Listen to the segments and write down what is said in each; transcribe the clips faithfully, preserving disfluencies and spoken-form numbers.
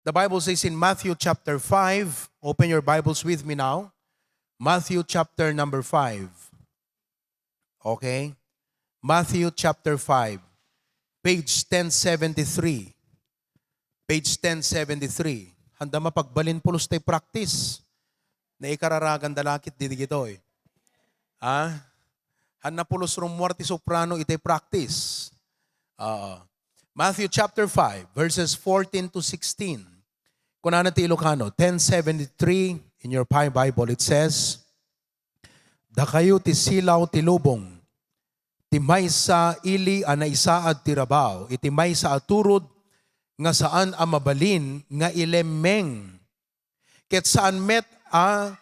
The Bible says in Matthew chapter five, open your Bibles with me now. Matthew chapter number five. Okay? Matthew chapter five, page ten seventy-three. Page ten seventy-three. Handa mapagbalin pulos tay practice. Naikararagan da lakit di digitoy. Ha? Handa pulos rummuar ti soprano itay practice. Oo. Matthew chapter five, verses fourteen to sixteen. Kunana ti Ilocano, ten seventy-three in your Pi Bible, it says, "Dakayo ti silaw ti lubong, ti maysa ili a naisaad ti rabaw, iti maysa a turod nga saan a mabalin nga ilemmeng. Ket saan met a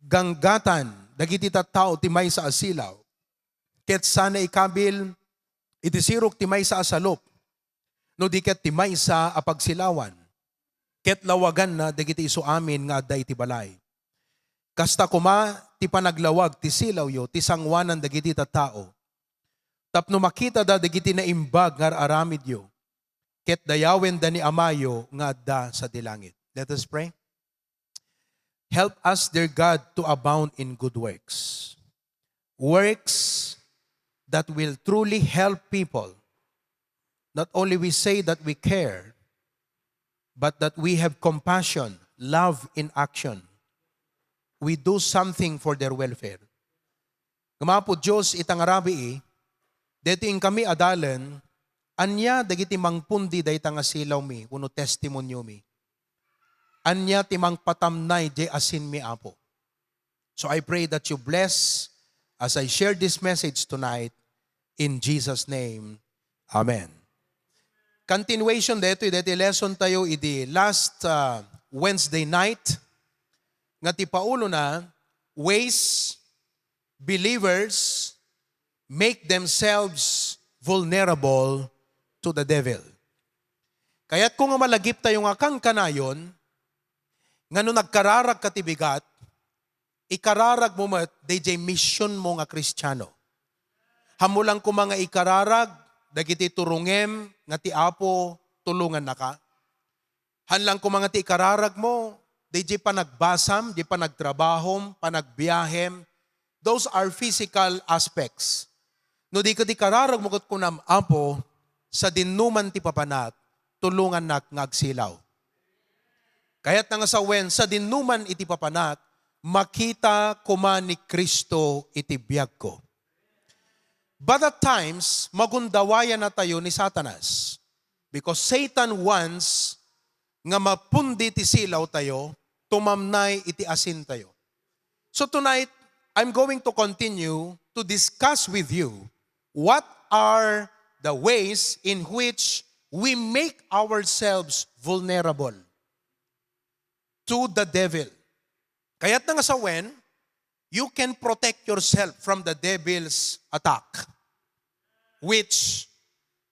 ganggatan dagiti tattao ti maysa a silaw, ket saan a ikabil iti sirok ti maysa a salup, no di ket ti maysa a pagsilawan, ket lawaganna dagiti isu amin nga adda iti balay. Kasta koma ti panaglawag ti silawyo ti sangoanan dagiti tattao, tapno makitada dagiti naimbag nga ar-aramidyo, ket dayawenda ni Amayo nga adda sadi langit." Let us pray. Help us, dear God, to abound in good works. Works that will truly help people. Not only we say that we care, but that we have compassion, love in action. We do something for their welfare. Ngem Apo Dios, ita nga rabii, daytoy inkami adalen, ania dagiti mangpundi dayta nga silawmi wenno testimoniomi? Ania ti mangpatamnay diay asinmi, Apo? So I pray that you bless as I share this message tonight in Jesus' name. Amen. Continuation daytoy, daytoy lesson tayo idi last, uh, Wednesday night nga ti paulona, ways believers make themselves vulnerable to the devil. Kayatko nga malagiptayo nga kankanayon nga no nagkararagka ti bigat, ikararagmo met daydiay misionmo nga Kristiano. Haanmo lang koma nga ikararag dagiti turongem nga ti Apo tulongannaka. Haan lang koma nga ti ikararagmo, daydiay panagbasam, diay panagtrabahom, panagbiahem, those are physical aspects. No di ket ikararagmo ket kunam, "Apo, sadinoman ti papanak, tulongannak nga agsilaw." Kayatna nga sawen, sadinoman iti papanak, makita koma ni Cristo iti biagko. But at times, magundawayannatayo ni Satanas. Because Satan wants nga mapundi ti silawtayo, tumamnay iti asintayo. So tonight, I'm going to continue to discuss with you what are the ways in which we make ourselves vulnerable to the devil. Kayatna nga sawen, you can protect yourself from the devil's attack, which,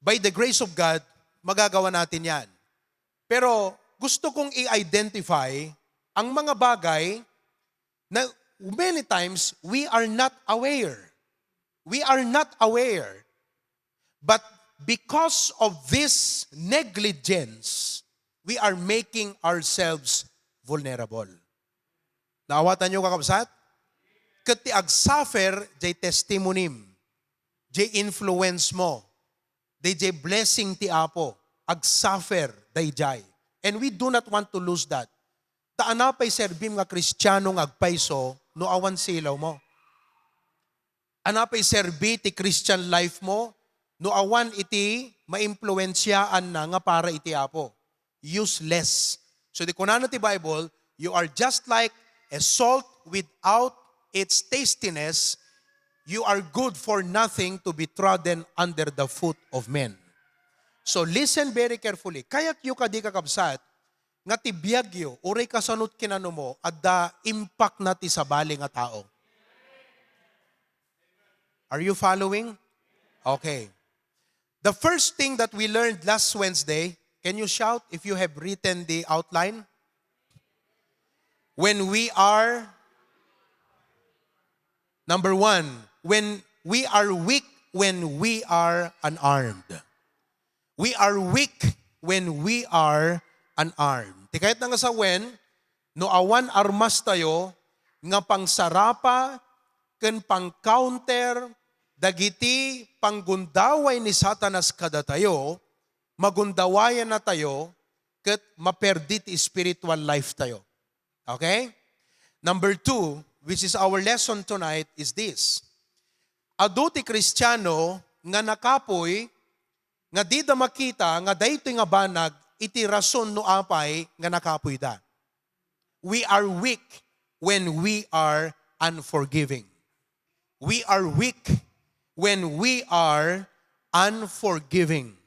by the grace of God, magagawa natin yan. Pero gusto kong i-identify ang mga bagay na many times we are not aware. We are not aware. But because of this negligence, we are making ourselves vulnerable. Naawatanyo, kakabsat? Ket ti agsuffer, jay testimony-m, jay influence mo, jay blessing ti Apo, agsuffer dayjay. And we do not want to lose that. Ta anapay serbim nga Kristiano nga agpayso no awan silaw mo? Anapay serbi ti Christian life mo no awan iti maimpluensiaanna nga para iti Apo? Useless. So, di kunana ti Bible, "You are just like a salt without its tastiness. You are good for nothing to be trodden under the foot of men." So, listen very carefully. Kayatyo kadi, kakabsat, nga ti biagyo, uray kasano ti kinanumo, adda impact na ti sabali nga tao. Are you following? Okay. The first thing that we learned last Wednesday, can you shout if you have written the outline? When we are, number one, when we are weak, when we are unarmed. We are weak when we are unarmed. Ti kayatna nga sawen, no awan armastayo nga pangsarapa ken pang-counter dagiti panggundaway ni Satanas kadatayo, magundawayannatayo ket maperdi ti spiritual life tayo. Okay? Number two, which is our lesson tonight, is this. Adu ti Kristiano nga nakapuy nga dida makita nga daytoy nga banag iti rason no apay nga nakapuyda. We are weak when we are unforgiving. We are weak when we are unforgiving.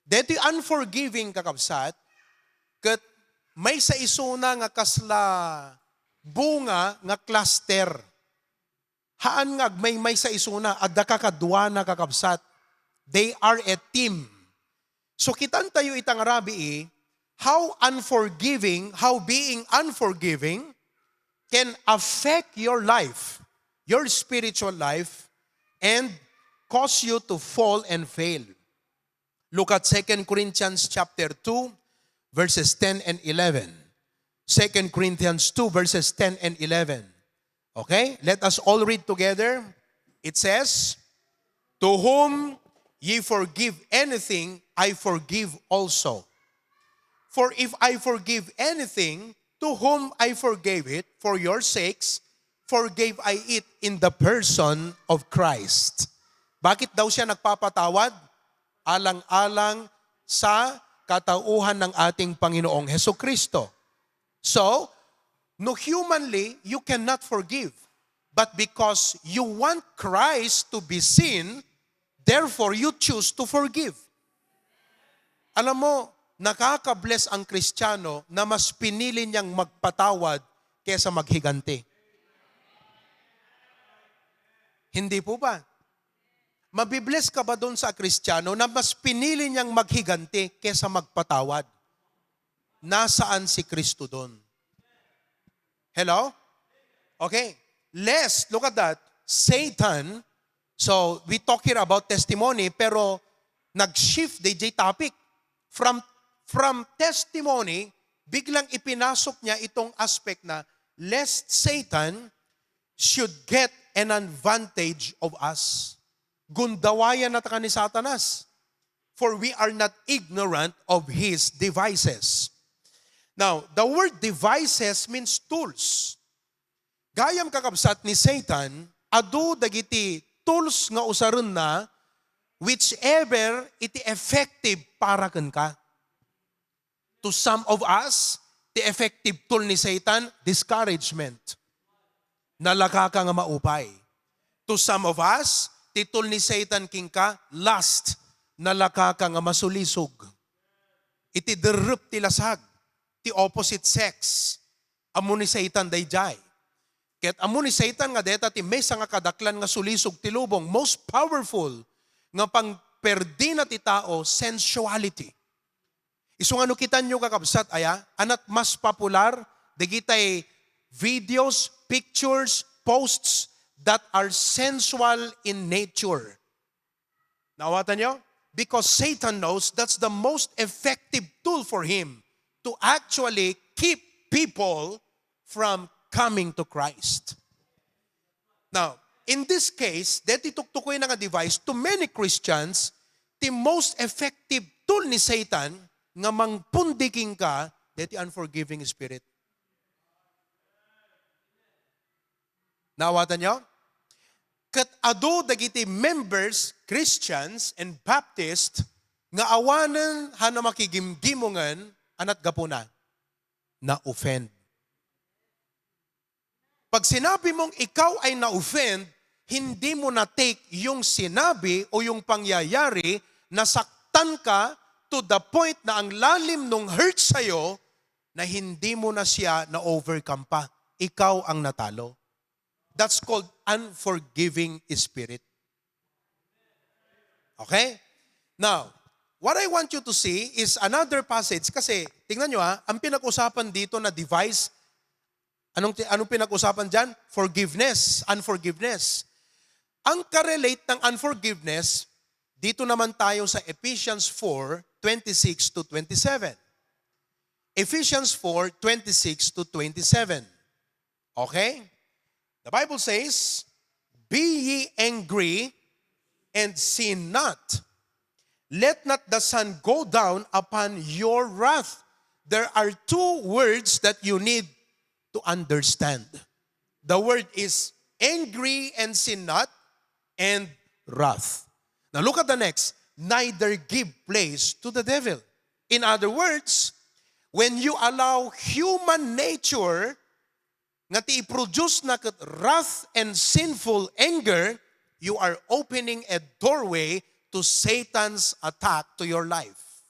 Daytoy unforgiving, kakabsat, ket maysa isuna nga kasla bunga nga cluster. Haan nga agmaymaysa isuna, adda kakaduana, kakabsat. They are a team. So, kitantayo ita nga rabii, how unforgiving, how being unforgiving can affect your life, your spiritual life, and cause you to fall and fail. Look at Second Corinthians chapter two, verses ten and eleven. Second Corinthians two, verses ten and eleven. Okay? Let us all read together. It says, "To whom ye forgive anything, I forgive also. For if I forgive anything, to whom I forgave it for your sakes, forgave I it in the person of Christ." Bakit daw siya nagpapatawad? Alang-alang sa katauhan ng ating Panginoong Hesukristo. So, no, humanly, you cannot forgive. But because you want Christ to be seen, therefore you choose to forgive. Alam mo, nakaka-bless ang Kristiyano na mas pinili niyang magpatawad kaysa maghiganti. Hindi po ba? Mabibless ka ba doon sa Kristiyano na mas pinili niyang maghiganti kaysa magpatawad? Nasaan si Kristo doon? Hello? Okay. Lest, look at that, Satan, so we talk here about testimony, pero nag-shift D J topic. From, from testimony, biglang ipinasok niya itong aspect na lest Satan should get an advantage of us. Gundawayan na taka ni Satanas. For we are not ignorant of his devices. Now, the word devices means tools. Gayam, kakabsat, ni Satan, adu dagiti tools nga usarenna, whichever iti effective para kenka. To some of us, ti effective tool ni Satan, discouragement. Nalaka ka nga maupay. To some of us, ti tool ni Satan kenka, lust. Nalaka ka nga masulisog. Iti derrep ti lasag, ti opposite sex. Ammo ni Satan daydiay. Ket ammo ni Satan nga deta ti maysa nga kadaklan nga sulisog ti lubong, most powerful nga pangperdina ti tao, sensuality. Isu nga no kitanyo, kakabsat, aya, anat mas popular dagitay videos, pictures, posts that are sensual in nature. Naawatan nyo? Because Satan knows that's the most effective tool for him to actually keep people from coming to Christ. Now, in this case, deti tuktukoy na nga device, to many Christians, the most effective tool ni Satan nga mangpundiking ka, deti unforgiving spirit. Naawatan nyo? Ket adu dagiti members, Christians and Baptist, nga awanen hano makigimgimongen, anat gapuna, na-offend. Pag sinabi mong ikaw ay na-offend, hindi mo na-take yung sinabi o yung pangyayari, nasaktan ka to the point na ang lalim nung hurt sa'yo na hindi mo na siya na-overcome pa. Ikaw ang natalo. That's called unforgiving spirit. Okay? Now, what I want you to see is another passage kasi, tingnan nyo ha, ang pinag-usapan dito na device, anong, ti- anong pinag-usapan dyan? Forgiveness, unforgiveness. Ang karelate ng unforgiveness, dito naman tayo sa Ephesians four twenty-six to twenty-seven. Ephesians four twenty-six to twenty-seven. Okay? The Bible says, "Be ye angry and sin not. Let not the sun go down upon your wrath." There are two words that you need to understand. The word is angry and sin not, and wrath. Now look at the next. "Neither give place to the devil." In other words, when you allow human nature nga ti i-produce na ket wrath and sinful anger, you are opening a doorway to Satan's attack to your life.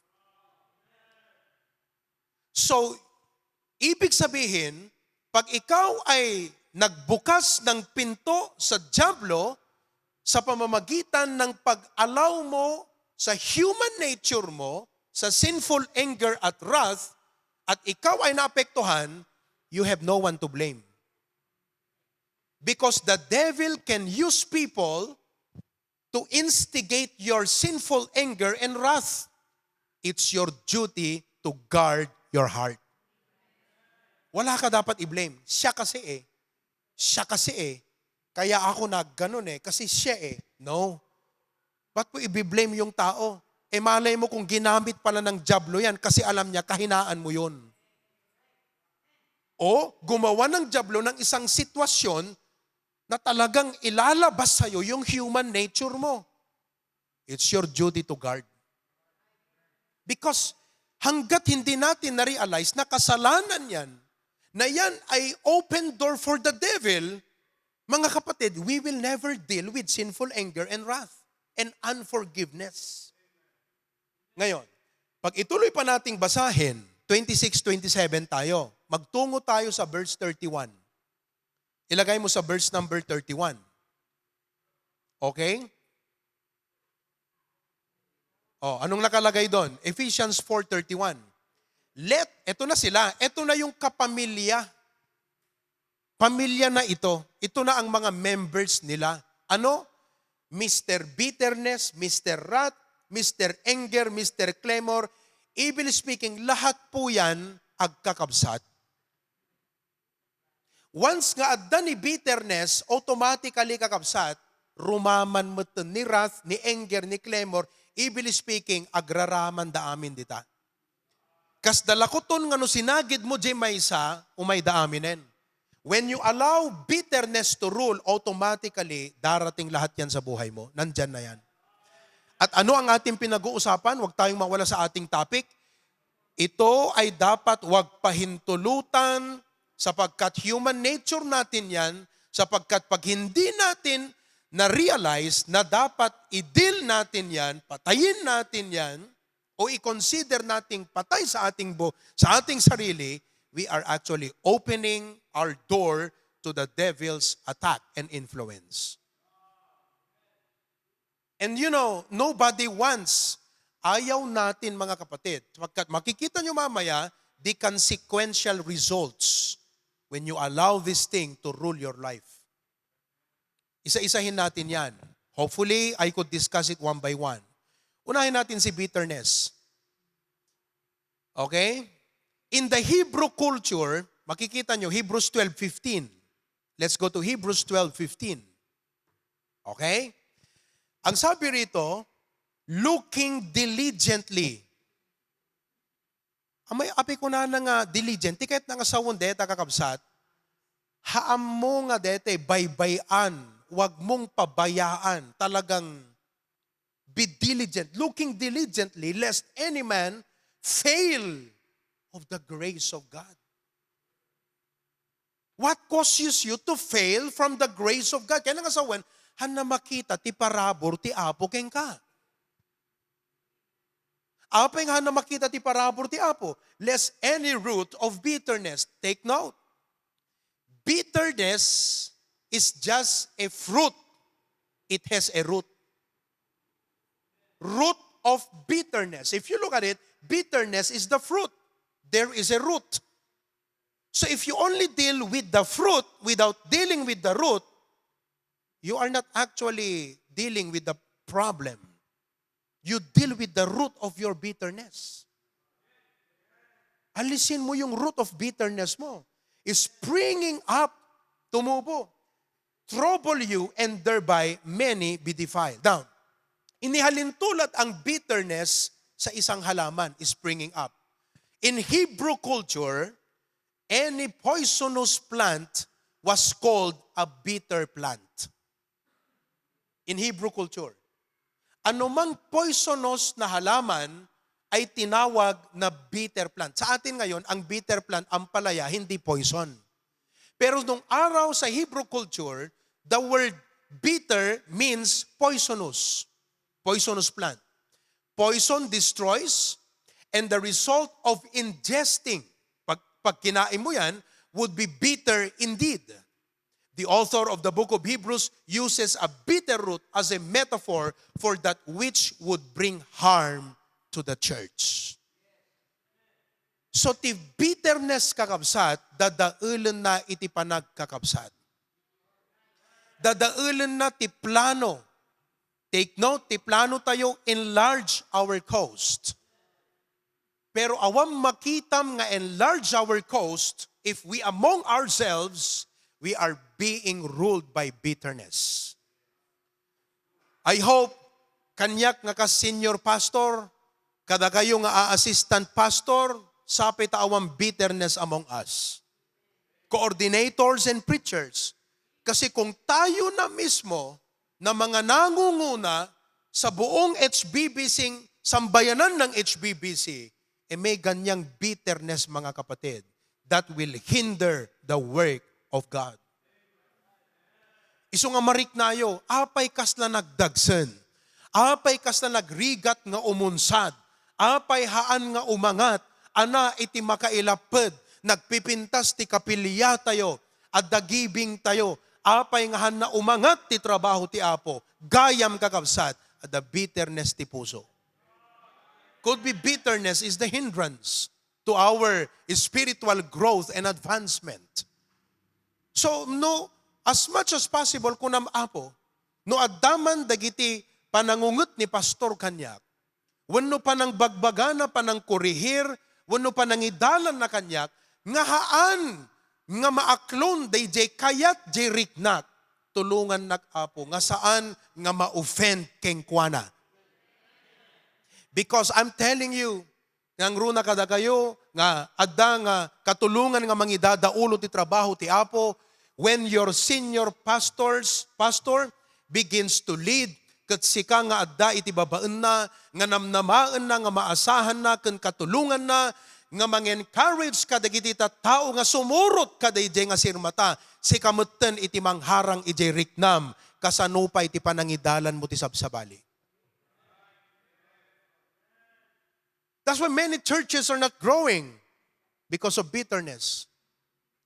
So, ibig sabihin, pag ikaw ay nagbukas ng pinto sa Diablo sa pamamagitan ng pag-allow mo sa human nature mo, sa sinful anger at wrath, at ikaw ay naapektuhan, you have no one to blame. Because the devil can use people to instigate your sinful anger and wrath. It's your duty to guard your heart. Wala ka dapat i-blame. Siya kasi eh. Siya kasi eh. Kaya ako nagganon eh. Kasi siya eh. No. Ba't mo i-blame yung tao? Eh, malay mo kung ginamit pala ng Diablo yan kasi alam niya kahinaan mo yun. O gumawa ng Diablo ng isang sitwasyon na talagang ilalabas sa'yo yung human nature mo. It's your duty to guard. Because hanggat hindi natin na-realize na kasalanan yan, na yan ay open door for the devil, mga kapatid, we will never deal with sinful anger and wrath and unforgiveness. Ngayon, pag ituloy pa nating basahin, twenty-six, twenty-seven tayo. Magtungo tayo sa verse thirty-one. Ilagay mo sa verse number thirty-one. Okay? Oh, anong nakalagay doon? Ephesians four thirty-one. Let, eto na sila, eto na yung kapamilya. Pamilya na ito. Ito na ang mga members nila. Ano? Mister Bitterness, Mister Wrath, Mister Anger, Mister Clamor. Evil speaking, lahat po yan agkakabsat. Once nga adda ni bitterness, automatically, kakabsat, rumaman metten ni wrath, ni anger, ni clamor, evil speaking, agraraman da amin dita. Kas da lakuton nga no sinagid mo di maysa, umay da aminen. When you allow bitterness to rule, automatically, darating lahat yan sa buhay mo. Nandyan na yan. At ano ang ating pinag-uusapan? Huwag tayong mawala sa ating topic. Ito ay dapat wag pahintulutan, sapagkat human nature natin yan, sapagkat pag hindi natin na-realize na dapat i-deal natin yan, patayin natin yan, o i-consider nating patay sa ating bu-, sa ating sarili, we are actually opening our door to the devil's attack and influence. And you know, nobody wants, ayaw natin, mga kapatid, sapagkat makikita nyo mamaya, the consequential results when you allow this thing to rule your life. Isa-isahin natin yan. Hopefully, I could discuss it one by one. Unahin natin si bitterness. Okay? In the Hebrew culture, makikita nyo, Hebrews twelve fifteen. Let's go to Hebrews twelve fifteen. Okay? Ang sabi rito, "Looking diligently." Amay, apay kunana nga diligent, ti ket nga sawen deta, kakabsat, haammo nga dete, baybay-an, wag mong pabayaan, talagang be diligent, looking diligently, lest any man fail of the grace of God. What causes you to fail from the grace of God? Kaya nga sawen, han na makita ti parabur ti Apo kenka. Apay nga han na makita ti parabur ti Apo? Lest any root of bitterness. Take note. Bitterness is just a fruit. It has a root. Root of bitterness. If you look at it, bitterness is the fruit. There is a root. So if you only deal with the fruit without dealing with the root, you are not actually dealing with the problem. You deal with the root of your bitterness. Alisin mo yung root of bitterness mo. Springing up, tumubo. Trouble you, and thereby many be defiled. Now, inihalintulad ang bitterness sa isang halaman, springing up. In Hebrew culture, any poisonous plant was called a bitter plant. In Hebrew culture, anumang poisonous na halaman ay tinawag na bitter plant. Sa atin ngayon, ang bitter plant, ampalaya, hindi poison. Pero nung araw sa Hebrew culture, the word bitter means poisonous. Poisonous plant. Poison destroys, and the result of ingesting, pag, pag kinain mo yan, would be bitter indeed. The author of the book of Hebrews uses a bitter root as a metaphor for that which would bring harm to the church. So, ti bitterness, kakabsat, dadaelenna iti panagkakabsat. Dadaelenna ti plano. Take note, ti plano tayo, enlarge our coast. Pero awan makitam nga enlarge our coast if we among ourselves, we are being ruled by bitterness. I hope, kaniak nga kas senior pastor, kadakayo nga a-assistant pastor, sapay ta awan bitterness among us. Coordinators and preachers. Kasi kung tayo na mismo na mga nangunguna sa buong H B B C, sambayanan ng H B B C, e may ganyang bitterness, mga kapatid, that will hinder the work of God. Isu nga mariknayo, apay kasla nagdagsen? Apay kasla nagrigat nga umunsad? Apay haan nga umangat? Ana iti makailaped, nagpipintas ti kapiliatayo, adda gibingtayo. Apay nga hanna umangat ti trabaho ti Apo? Gayam, kakabsat, adda bitterness ti puso. Could be bitterness is the hindrance to our spiritual growth and advancement. So, no, as much as possible, kunam, Apo, no adda man dagiti panangunget ni pastor kaniak, wenno panangbagbagana, panangkurihir, wenno panangidalanna kaniak, nga haan nga maaklon daydiay kayat diay riknak, tulongannak, Apo, nga saan nga ma-offend kenkuana. Because I'm telling you, nga nangruna kadakayo nga adda nga katulongan nga mangidadaulo ti trabaho ti Apo, when your senior pastors, pastor begins to lead, ket sika nga adda iti babaenna, nga namnamaenna, nga maasahanna, ken katulonganna, nga mang-encourage kadagiti tattao nga sumurot kadaydiay nga sirmata, sika metten iti mangharang idiay riknam, kasano pay ti panangidalanmo ti sabsabali? That's why many churches are not growing, because of bitterness.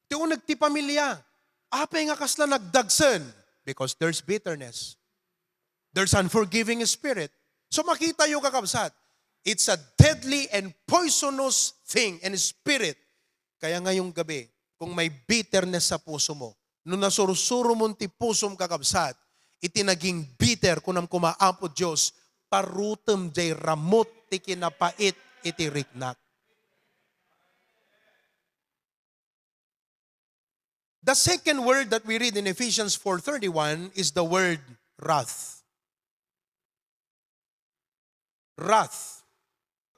Ti uneg ti pamilya, apay nga kasla nagdagsen? Because there's bitterness. There's unforgiving spirit. So makitayo, kakabsat, it's a deadly and poisonous thing and spirit. Kaya ngayong gabi, kung may bitterness sa puso mo, no nasursuromon ti pusom, kakabsat, iti naging bitter, kunam koma, Apo Dios, parutem jay ramut ti kinapait iti riknak. The second word that we read in Ephesians four thirty-one is the word wrath. Wrath.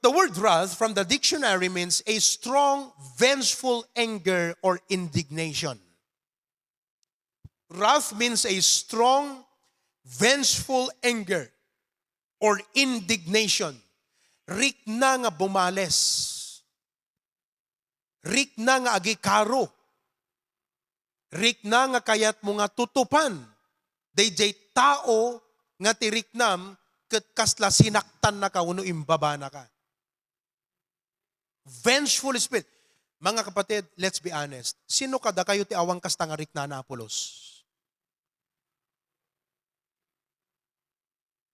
The word wrath from the dictionary means a strong, vengeful anger or indignation. Wrath means a strong, vengeful anger or indignation. Rikna nga bumales. Rikna nga agikaro. Rikna nga kayatmo nga tutupan daydiay tao nga ti riknam ket kasla sinaktannaka wenno imbabanaka. Vengeful spirit. Mga kapatid, let's be honest. Sino kadakayo ti awan kasta nga riknana a pulos?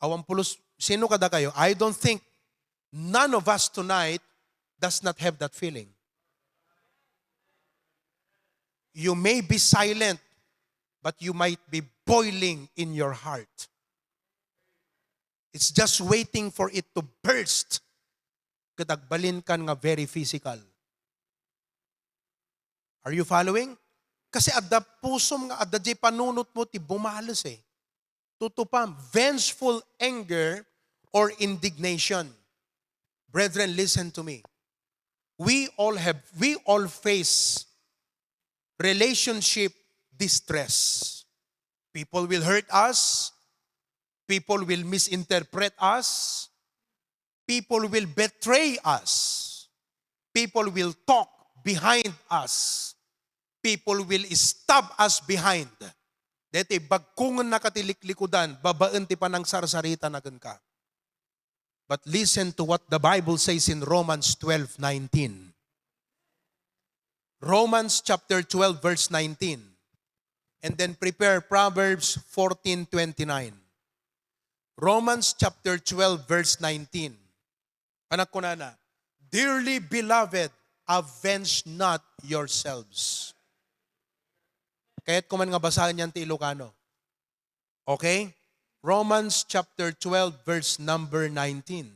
Awan pulos, sino kadakayo? I don't think none of us tonight does not have that feeling. You may be silent, but you might be boiling in your heart. It's just waiting for it to burst. Ket agbalinkan nga very physical. Are you following? Kasi adda pusom nga adda diay panunotmo ti bumales eh. Tutupam, vengeful anger or indignation. Brethren, listen to me. We all have, we all face relationship distress. People will hurt us. People will misinterpret us. People will betray us. People will talk behind us. People will stab us behind. Deti bagkungennaka ti liklikudan, babaen ti panangsarsarita na kenka. But listen to what the Bible says in Romans twelve nineteen. Romans chapter twelve, verse nineteen. And then prepare Proverbs fourteen twenty-nine. Romans chapter twelve, verse nineteen. Anak ko nana, "Dearly beloved, avenge not yourselves." Kaya't ko man nga basaen yan ti Ilocano. Okay? Romans chapter twelve, verse number nineteen.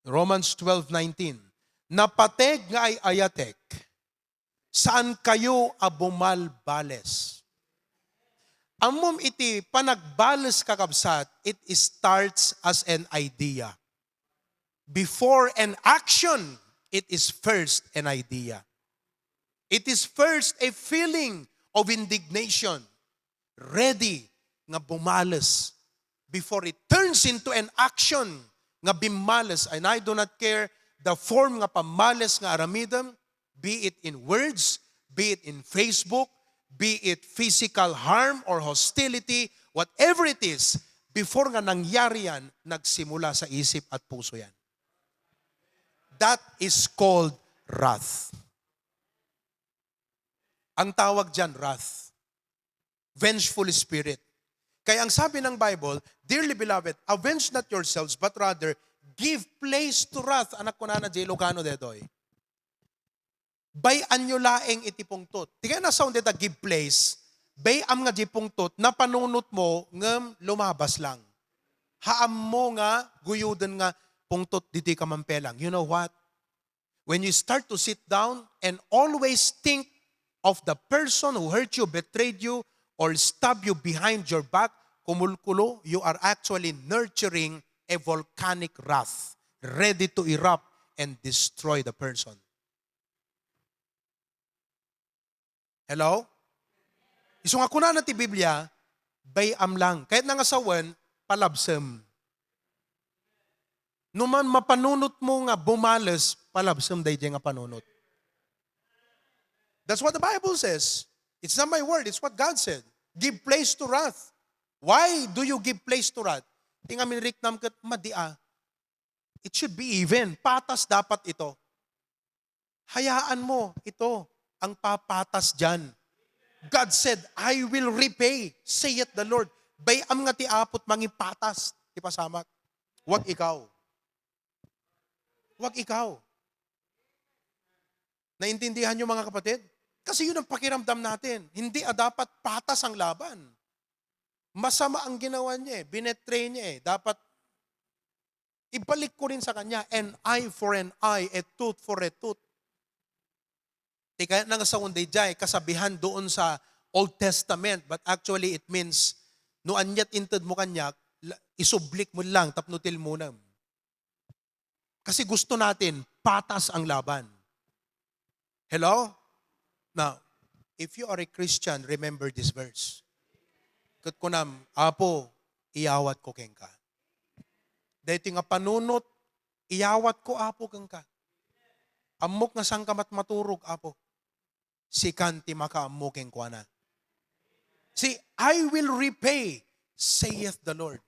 Romans twelve nineteen, "Napateg nga ay-ayatek, saan kayo a bumalbales." Ammom iti panagbales, kakabsat, it starts as an idea. Before an action, it is first an idea. It is first a feeling of indignation, ready nga bumales before it turns into an action nga bimmales. And I do not care the form nga pamales nga aramidem, be it in words, be it in Facebook, be it physical harm or hostility, whatever it is, before nga nangyari yan, nagsimula sa isip at puso yan. That is called wrath. Ang tawag dyan, wrath. Vengeful spirit. Kaya ang sabi ng Bible, "Dearly beloved, avenge not yourselves, but rather give place to wrath." Anak ko nana, J. Locano, detoy. Bay-anyo laeng iti pungtot. Ti kayat nga sawen dita give place, bay-am nga di pungtot, napanunotmo, ngem lumabas lang. Haammo nga guyuden nga pungtot ditoy kamampelang. You know what? When you start to sit down and always think of the person who hurt you, betrayed you, or stabbed you behind your back, kumulkulo, you are actually nurturing a volcanic wrath, ready to erupt and destroy the person. Hello? Isu nga kunana ti Biblia, bay-am lang. Kayat nga sawen, palabsem. No man mapanunotmo nga bumales, palabsem daydiay nga panunot. That's what the Bible says. It's not my word, it's what God said. Give place to wrath. Why do you give place to wrath? Ti ngamin riknam ket madi a. It should be even. Patas dapat ito. Hayaan mo, ito ang papatas diyan. God said, "I will repay, saith the Lord." Bay-am nga ti Apo't mangipatas ti pasamak. Wag ikaw. Wag ikaw. Naintindihan niyo, mga kapatid? Kasi yun ang pakiramdam natin. Hindi a dapat patas ang laban. Masama ang ginawa niya eh. Binetray niya eh. Dapat ibalik ko rin sa kanya, an eye for an eye, a tooth for a tooth. Ti kayat nga sawen daydiay, kasabihan doon sa Old Testament, but actually it means, no ania't inted mo kaniak, la-, isublik mo lang tapno tilmunem. Kasi gusto natin, patas ang laban. Hello? Now, if you are a Christian, remember this verse. Ket kunam, "Apo, iyawatko kenka. Daytoy nga panunot, iyawatko, Apo, kenka. Ammok nga saanka met maturog, Apo. Sikan ti makaammo kenkuana." See, "I will repay, saith the Lord."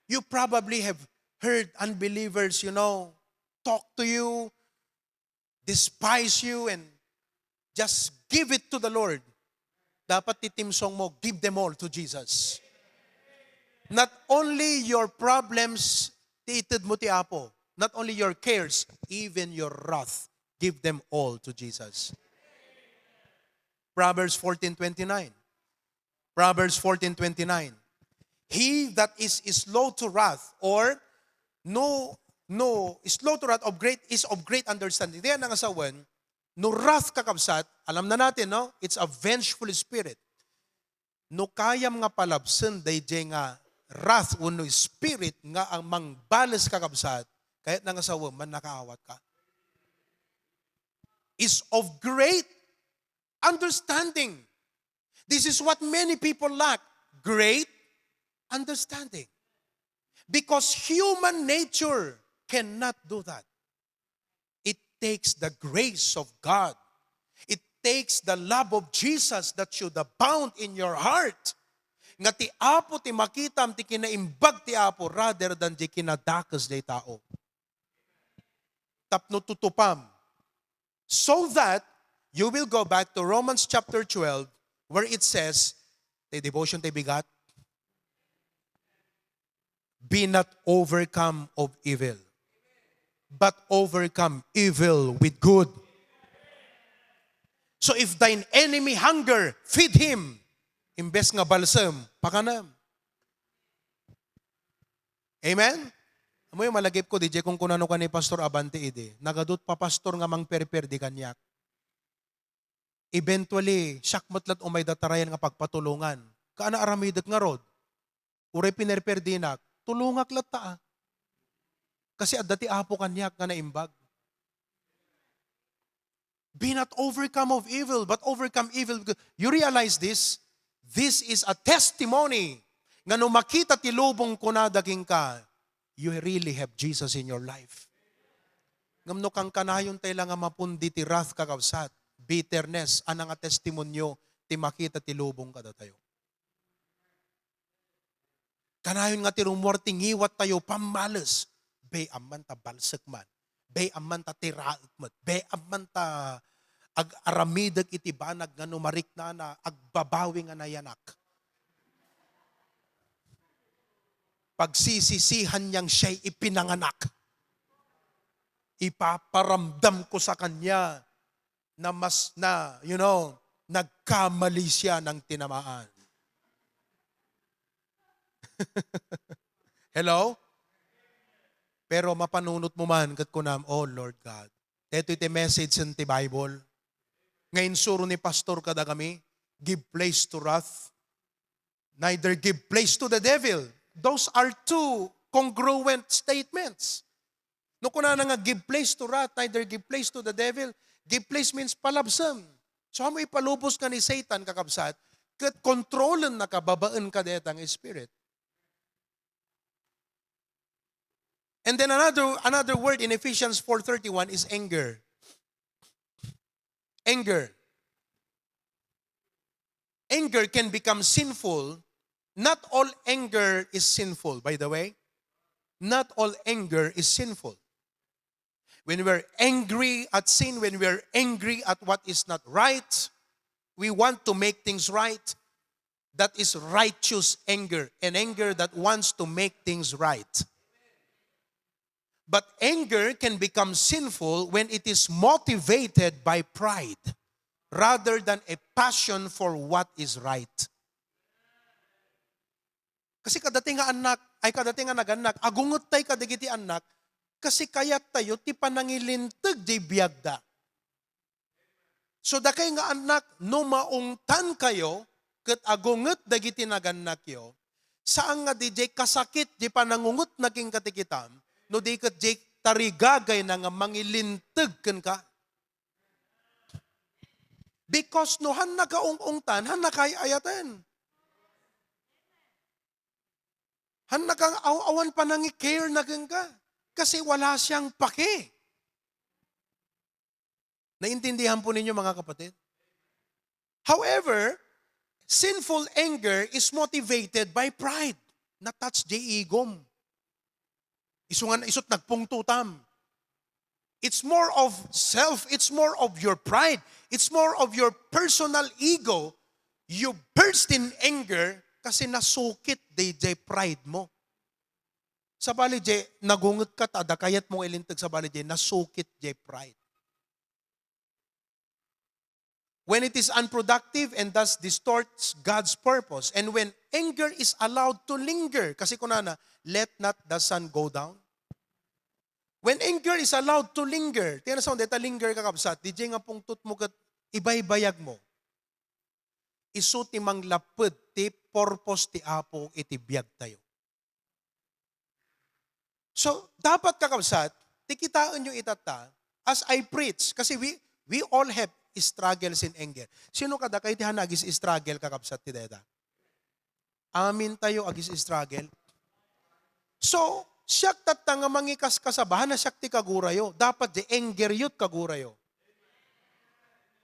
You probably have heard unbelievers, you know, talk to you, despise you, and just give it to the Lord. Dapat ti theme song mo, "Give them all to Jesus." Not only your problems, ti ited mo ti Apo. Not only your cares, even your wrath, give them all to Jesus. Proverbs fourteen twenty-nine. Proverbs fourteen twenty-nine. "He that is slow to wrath," or no, No, slow to wrath of great is of great understanding. Diyan ang asawen, no wrath, kakabsat, alam na natin, no? It's a vengeful spirit. No kayam nga palabsen dayjay nga wrath wenno spirit nga ang mangbales, kakabsat, kayat na nga sawen, mannakaawat ka. Is of great understanding. This is what many people lack, great understanding. Because human nature cannot do that. It takes the grace of God. It takes the love of Jesus that should abound in your heart. Nga ti Apo ti makitam ti kinaimbag ti Apo rather than ti kinadakes ti tao. Tapno tutupam. So that you will go back to Romans chapter twelve, where it says, ti devotion ti bigat, "Be not overcome of evil, but overcome evil with good." So if thine enemy hunger, feed him. Imbes nga balsem, pakanem. Amen? Amoy malagipko, diay kunkunano kaniay Pastor Abante idi, "Nagadut pa, Pastor, nga mangperperdi kaniak. Eventually, siak met la't umay datarayan nga pagpatulongan. Kaano aramidek ngarud? Uray pinerperdinak, tulongak latta, ah. Kasi adda ti Apo kaniak nga naimbag." Be not overcome of evil, but overcome evil. You realize this? This is a testimony nga no makita ti lubong, kunada kenka, you really have Jesus in your life. Ngem no kankanayon tayo la nga mapundi ti wrath, kakabsat, bitterness, ania nga testimonio ti makita ti lubong kadatayo? Kanayon nga ti rummuar ti ngiwattayo, pammales. Be, amman ta balsek man. Be, amman ta tiraek met. Be, amman ta ag-aramidek iti banag nga no mariknana, agbabawi nga nayanak. Pagsisisihan niyang siya'y ipinanganak. Ipaparamdam ko sa kanya na mas na, you know, nagkamali siya ng tinamaan. Hello? Pero mapanunot mo man, ket kunam, "Oh, Lord God, daytoy ti message ti Bible nga insuro ni Pastor kadagami, 'Give place to wrath, neither give place to the devil.'" Those are two congruent statements. No kunana nga, "Give place to wrath, neither give place to the devil." Give place means palabsem. So, amo ipalubos ka ni Satan, kakabsat, ket kontrolen na ka babaen ka dayta nga spirit. And then another, another word in Ephesians four thirty-one is anger. Anger. Anger can become sinful. Not all anger is sinful, by the way. Not all anger is sinful. When we're angry at sin, when we're angry at what is not right, we want to make things right. That is righteous anger, an anger that wants to make things right. But anger can become sinful when it is motivated by pride rather than a passion for what is right. Kasi kadati nga annak, ay, kadati nga nagannak, agungettay kadagiti annak, kasi kayattayo ti panangilinteg diay biagda. So, dakay nga annak, no maungtankayo ket agunget dagiti nagannakyo, saan nga diay kasakit diay panangungetna kenka ti kitam, no di ket diay tarigagayna nga mangilinteg kenka. Because no hannaka ung-ungtan, hannaka ay-ayaten. Hannaka aw-, awan panangi-care na kenka. Kasi wala siyang pake. Naintindihan po ninyo, mga kapatid? However, sinful anger is motivated by pride. Na-touch diay igom. Isu nga, isu't nagpungtotam. It's more of self, it's more of your pride, it's more of your personal ego. You burst in anger kasi nasukit diay pride mo. Sabali diay, nagunget ka ta, adda kayat mo nga ilinteg, sabali diay, nasukit diay pride. When it is unproductive and thus distorts God's purpose, and when anger is allowed to linger, kasi kunana, "Let not the sun go down." When anger is allowed to linger, ti ano sound deta linger, kakabsat, D J, nga pungtot mo ket ibaybayag mo. Isu ti manglapped ti purpose ti Apo iti biag tayo. So, dapat, kakabsat, ti kitaenyo itatta, as I preach, kasi we, we all have struggles in anger. Sino kadakayo ti han agis-struggle, kakabsat, ti dayta? Amin tayo agis-struggle. So, siak tatta nga mangikaskasaba, han a siak ti kagurayo. Dapat di anger youth kagurayo.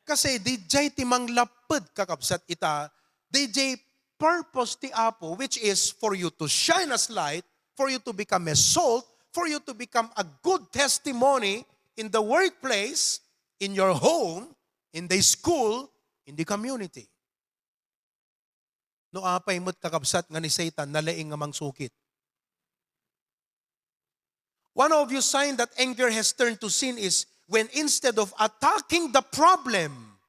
Kasi di jay ti manglapped, kakabsat, ita, di jay purpose ti Apo, which is for you to shine as light, for you to become a salt, for you to become a good testimony in the workplace, in your home, in the school, in the community. No apay met, kakabsat, nga ni Satan nalaing nga mangsukit. One of you sign that anger has turned to sin is when instead of attacking the problem,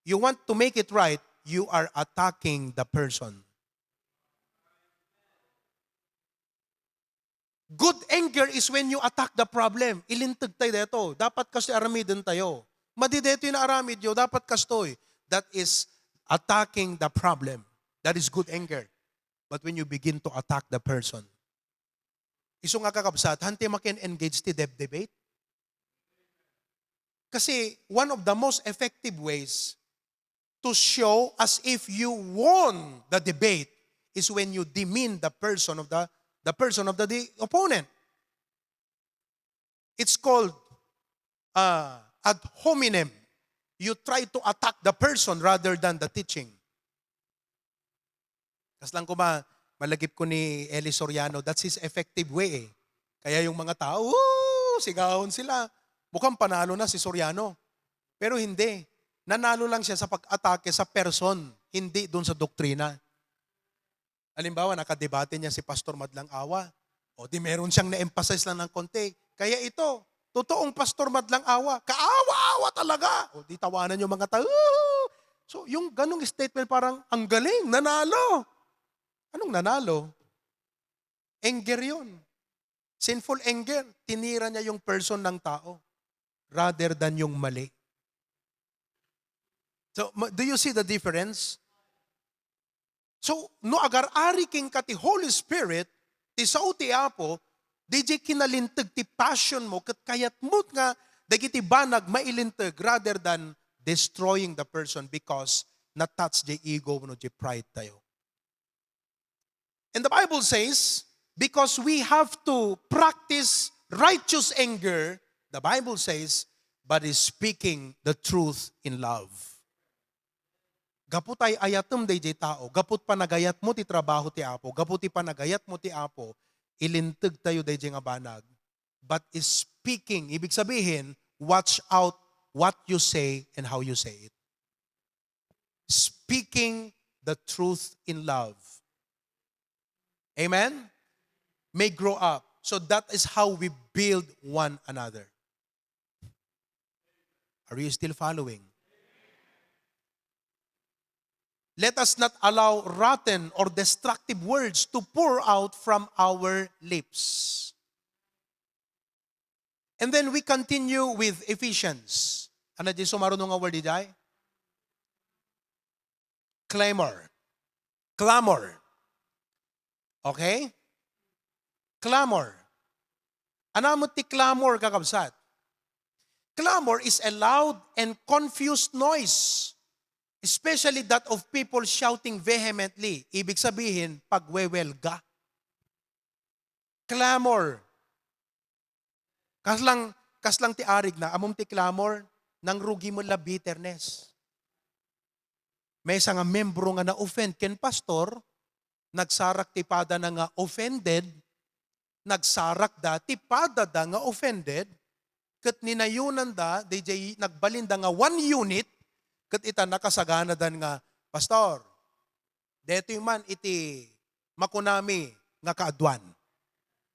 you want to make it right, you are attacking the person. Good anger is when you attack the problem. Ilinteg tayo deto. Dapat kastoy aramiden tayo. Madi deto yung aramid yo, dapat kastoy. That is attacking the problem. That is good anger. But when you begin to attack the person, isu nga, kakabsat, han ti makin-engage ti deb-, debate. Kasi one of the most effective ways to show as if you won the debate is when you demean the person of the, the person of the, the opponent. It's called, uh, ad hominem. You try to attack the person rather than the teaching. Kasla koma, malagip ko ni Eli Soriano, that's his effective way eh. Kaya yung mga tao, "Woo!" Sigawon sila. Mukhang panalo na si Soriano. Pero hindi. Nanalo lang siya sa pag-atake sa person, hindi dun sa doktrina. Halimbawa, nakadebate niya si Pastor Madlang Awa. O di meron siyang na-emphasize lang ng konti. Kaya ito, totoong Pastor Madlang Awa, kaawa-awa talaga. O di tawanan yung mga tao. So, yung ganong statement parang, "Ang galing, nanalo." Anong nanalo? Anger yun. Sinful anger. Tinira niya yung person ng tao rather than yung mali. So, ma-, do you see the difference? So, no agar-ari kenka ti Holy Spirit, ti sao ti Apo, di jay kinalinteg ti passion mo, ket kayatmo nga dagiti banag mailinteg rather than destroying the person because na-touch jay ego wenno jay pride tayo. And the Bible says, because we have to practice righteous anger, the Bible says, but is speaking the truth in love. Gapu tay ayatem dayjay tao, gapu panagayatmo ti trabaho ti Apo, gapu ti panagayatmo ti Apo, ilinteg tayo dayjay nga banag. But is speaking, ibig sabihin, watch out what you say and how you say it. Speaking the truth in love. Amen? May grow up. So that is how we build one another. Are you still following? Let us not allow rotten or destructive words to pour out from our lips. And then we continue with Ephesians. Ano di sumaruno nga word, Iday? Clamor. Clamor. Okay? Clamor. Ano mo ti clamor, kakabsat? Clamor is a loud and confused noise, especially that of people shouting vehemently. Ibig sabihin, pagwewelga. Clamor. Kaslang, kaslang ti arig na, amom ti clamor, nangrugi mo la bitterness. Maysa nga membro nga na-offend ken pastor, nagsarak ti padana nga offended, nagsarak da ti padada nga offended, ket ninayunan da, dayjay nagbalin da nga one unit, ket ita nakasaganadan nga, "Pastor, detoy man iti makunami nga kaaduan."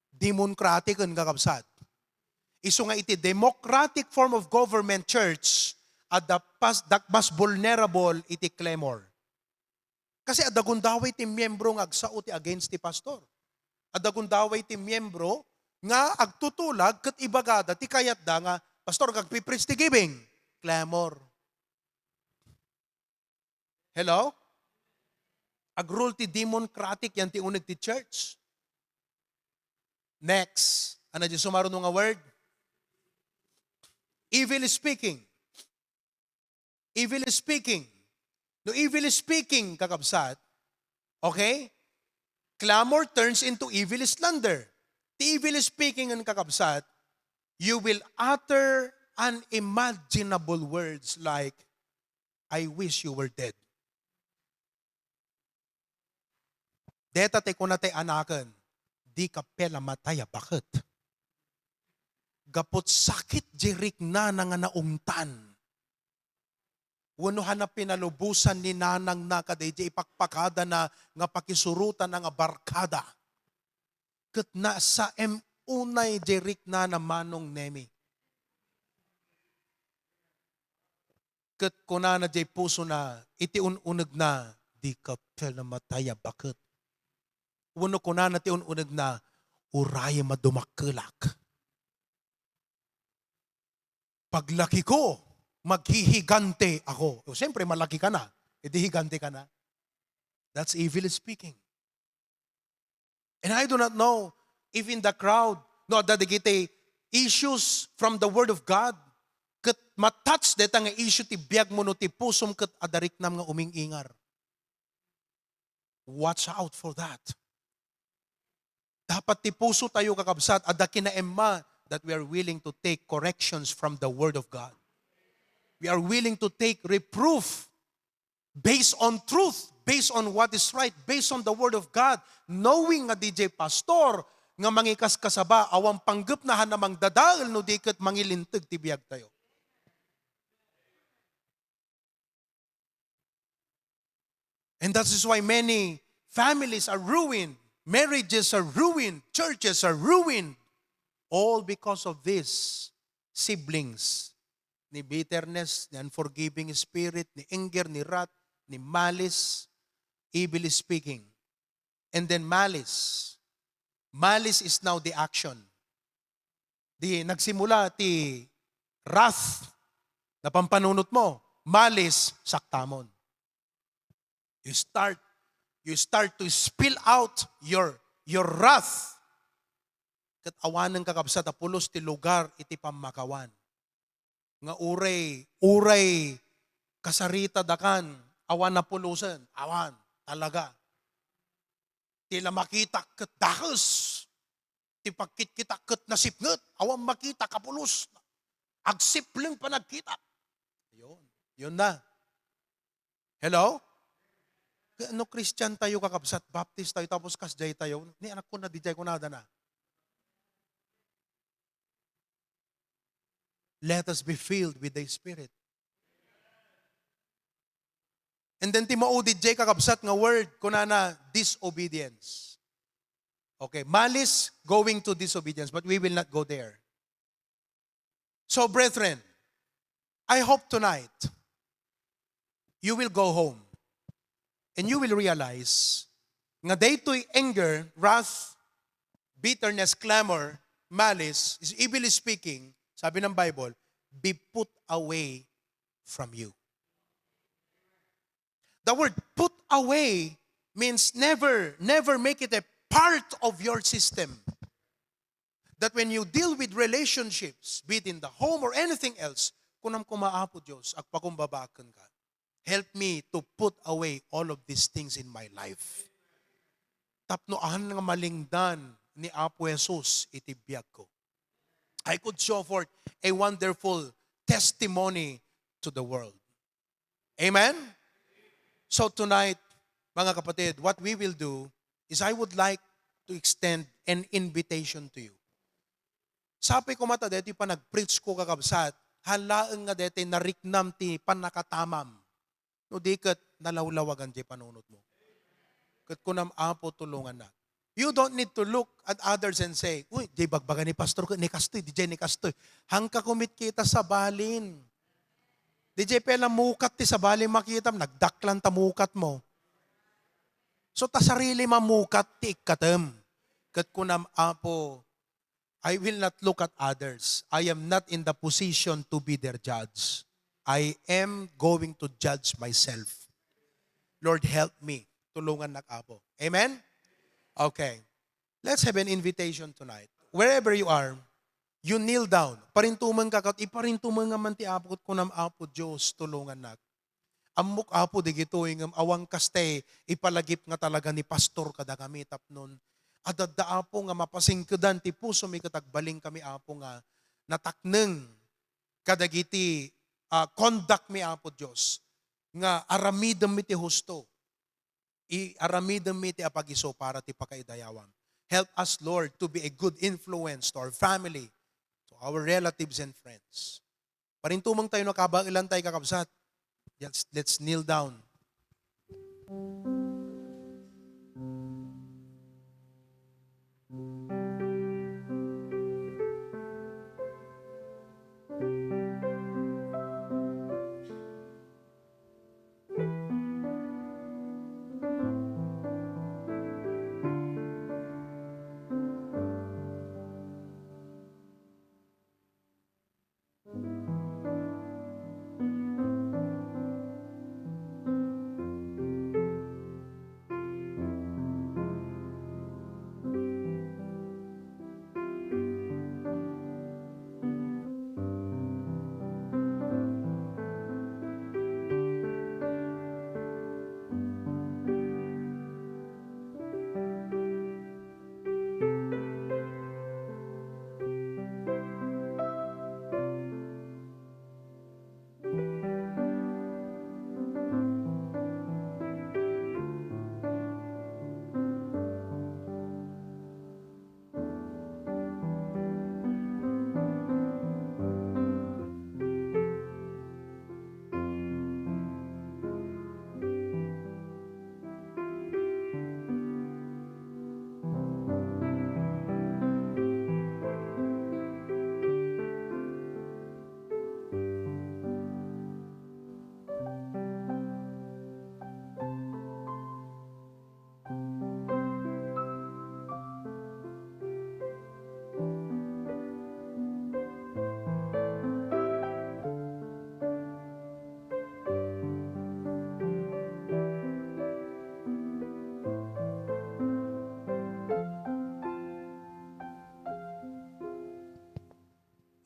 Democratic, kakabsat. Isu nga iti democratic form of government, church, adda pas-, dak-, mas vulnerable iti clamor. Kasi adda gundaway ti miyembro nga agsao ti against ti pastor. Adda gundaway ti miyembro nga agtutulag ket ibagada ti kayatda nga, "Pastor, agpi-preach ti giving." Clamor. Hello? Agrule ti democratic yan ti uneg ti church. Next. Ano di sumaruno nga word? Evil speaking. Evil speaking. No evil speaking, kakabsat, okay? Clamor turns into evil slander. The evil speaking, kakabsat, you will utter unimaginable words like, "I wish you were dead." Deta ti kuna ti anaken, "Dika pay la matay a baket." Gaput sakit di riknana nga naungtan. Wenno hana pinalubosan ni nanangna kadaydi ipakpakadana nga pakisurotana nga barkada. Ket nasaem unay di riknana, Manong Nemi. Ket kunana diay pusona iti un-unegna, "Dika pay la matay a baket." Wenno kunana ti un-unegna, "Urayem a dumakkelak. Paglakiko, maghihigante ako." O, siyempre, malaki ka na. Edi higante ka na. That's evil speaking. And I do not know if in the crowd, no, adda dagiti issues from the Word of God, ket matouch deta nga issue ti biagmo no ti pusom ket adda riknam nga uming-ingar. Watch out for that. Dapat ti puso tayo, kakabsat, adda kinaemma that we are willing to take corrections from the Word of God. We are willing to take reproof based on truth, based on what is right, based on the Word of God, knowing nga diay pastor nga mangikaskasaba, awan panggepna hana mangdadael no di ket mangilinteg ti biag tayo. And that is why many families are ruined, marriages are ruined, churches are ruined, all because of these siblings. Ni bitterness, ni unforgiving spirit, ni anger, ni wrath, ni malice, evil speaking. And then malice. Malice is now the action. Di nagsimula ti wrath na pampanunot mo, malice, saktamon. You start, you start to spill out your, your wrath. Ket awanen, kakabsat, a pulos ti lugar iti pammakawan. Nga uray, uray kasarita dakan, awan a pulosen, awan, talaga. Ti la makitak ket dakes. Ti pagkitkitak ket nasipnget, awan makita a pulos. Agsipleng panagkitak. Yun. Yun na. Hello? Kaya no Christian tayo, kakabsat, Baptist tayo, tapos kasjay tayo, ni anak ko na, di jay ko nada na. Let us be filled with the Spirit. And then ti maudi jay, kakabsat, nga word, kunana, disobedience. Okay, malice going to disobedience, but we will not go there. So, brethren, I hope tonight you will go home and you will realize nga daytoy anger, wrath, bitterness, clamor, malice, is evil speaking, sabi ng Bible, be put away from you. The word put away means never, never make it a part of your system. That when you deal with relationships, be it in the home or anything else, kunam kuma, "Apo Dios, agpakumbabaaken ka. Help me to put away all of these things in my life." Tapno ahan nga malingdan ni Apo Jesus iti biag ko. I could show forth a wonderful testimony to the world. Amen? So tonight, mga kapatid, what we will do is I would like to extend an invitation to you. Sapay ko mata deti panag-preach ko, kakabsat, halaeng nga deti nariknam ti pannakatamam. No di ket nalawlawagan ti panunot mo. Ket kunam, "Apo, tulungan na." You don't need to look at others and say, "Uy, di bagbaga ni pastor ket ni kastoy, di jay ni kastoy." Hangka kumitkita sa balin. Di jay pay la mukat ti sabali makitam, nagdaklan ta mukat mo. So, ta sarili mamukat ti ikkatem. Ket kunam, "Apo, I will not look at others. I am not in the position to be their judge. I am going to judge myself. Lord, help me. Tulungannak, Apo. Amen? Okay. Let's have an invitation tonight. Wherever you are, you kneel down. Parintumeng ka ket iparintumeng man ti Apo ket kunam, "Apo Dios, tulungannak." Ammok, Apo, digitoy ngem awan kasta ipalagip nga talaga ni pastor kadakami tapnon adda, Apo, nga mapasingkedan ti pusomi ket agbalin kami, Apo, nga natakneng kadagiti, ah, conduct mi, Apo Dios, nga aramidem mi ti husto. I-, aramidem mi ti apag-isu para ti pakaidayawam. Help us, Lord, to be a good influence to our family, to our relatives and friends. Parintumeng tayo no kabaelan tayo, kakabsat. Let's, let's kneel down.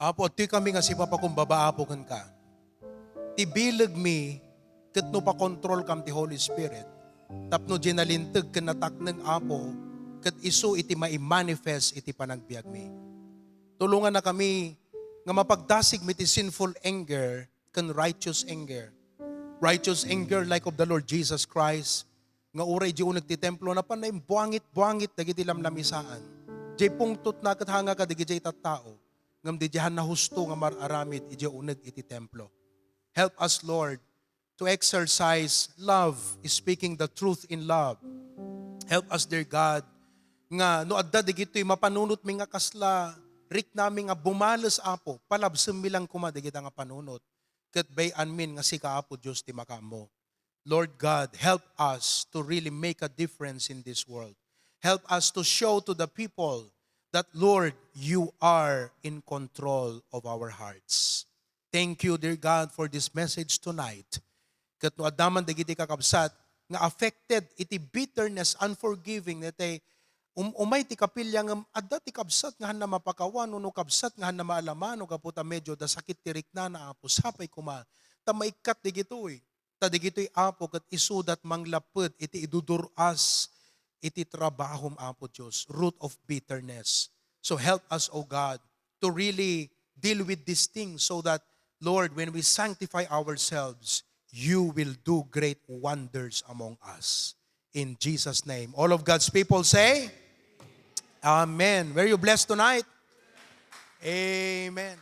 Apo, adtoy kami nga sipapakumbaba, Apo, kenka. Ti bilegmi ket no pakontrolkam ti Holy Spirit, tapno diay nalinteg ken natakneng, Apo, ket isu iti maimanifest iti panagbiagmi. Tulongannakami nga mapagdasigmi ti sinful anger ken righteous anger. Righteous anger like of the Lord Jesus Christ, nga uray idiay uneg ti templo, napan naimbuangit-buangit dagiti lamlamisaan. Diay pungtotna ket hanga kadagidiay tattao, ngem diay diay nahusto nga mar-aramid idiay uneg iti templo. Help us, Lord, to exercise love, speaking the truth in love. Help us, dear God, nga no adda dagitoy mapanunotmi nga kasla riknami nga bumales, Apo, palabsemmi lang koma dagita nga panunot, ket bay-anmin nga sika, Apo Dios, ti makaammo. Lord God, help us to really make a difference in this world. Help us to show to the people that, Lord, you are in control of our hearts. Thank you, dear God, for this message tonight. Ket no adda man dagiti kakabsat nga affected iti bitterness, unforgiving, natay um-, umay ti kapilya ngem adda ti kabsat nga hanna mapakawan, wenno kabsat nga hanna maalaman, o gapu ta medyo da sakit ti riknana, Apo, sapay koma ta maikkat dagitoy. Ta dagitoy, Apo, ket isudat manglapped iti idudur-as iti trabahom, Apo Dios, root of bitterness. So help us, O God, to really deal with these things so that, Lord, when we sanctify ourselves, you will do great wonders among us. In Jesus' name. All of God's people say, Amen. Were you blessed tonight? Amen.